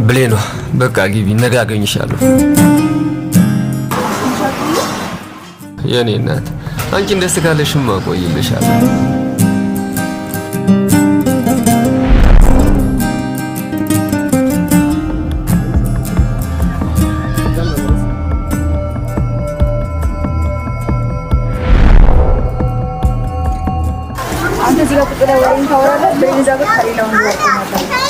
ብሌኗ፣ በቃ ግቢ፣ ነገ አገኝሻለሁ። የኔ እናት፣ አንቺን ደስ ካለሽማ እቆይልሻለሁ። አንተ እዚህ ጋር ቁጭ ብለህ ወሬን ታወራለህ። ብሌን እዛ ጋር ከሌላ ወንድ ጋር ትሆናለህ።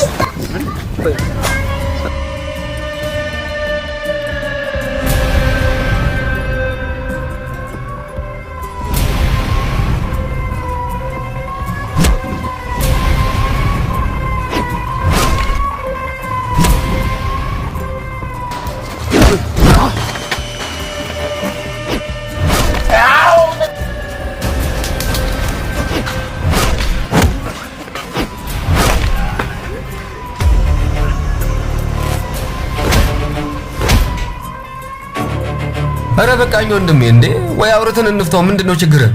ኧረ በቃኝ ወንድሜ፣ እንዴ ወይ አውርተን እንፍታው። ምንድን ነው ችግርህ?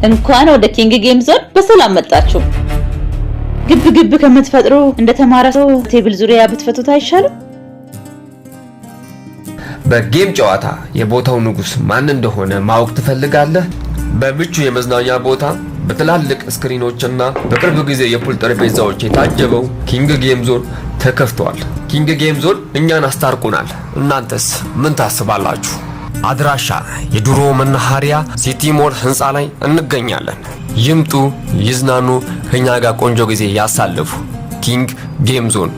እንኳን ወደ King Game Zone በሰላም መጣችሁ። ግብ ግብ ከምትፈጥሩ እንደተማረ ሰው table ዙሪያ ብትፈቱት አይሻልም? በ game ጨዋታ የቦታው ንጉስ ማን እንደሆነ ማወቅ ትፈልጋለህ? በምቹ የመዝናኛ ቦታ፣ በትላልቅ screen ኦችና በቅርብ ጊዜ የ pool ጠረጴዛዎች የታጀበው King Game Zone ተከፍቷል። King Game Zone እኛን አስታርቆናል። እናንተስ ምን ታስባላችሁ? አድራሻ የድሮ መናኸሪያ City Mall ህንፃ ላይ እንገኛለን። ይምጡ፣ ይዝናኑ፣ ከኛ ጋር ቆንጆ ጊዜ ያሳልፉ። King Game Zone።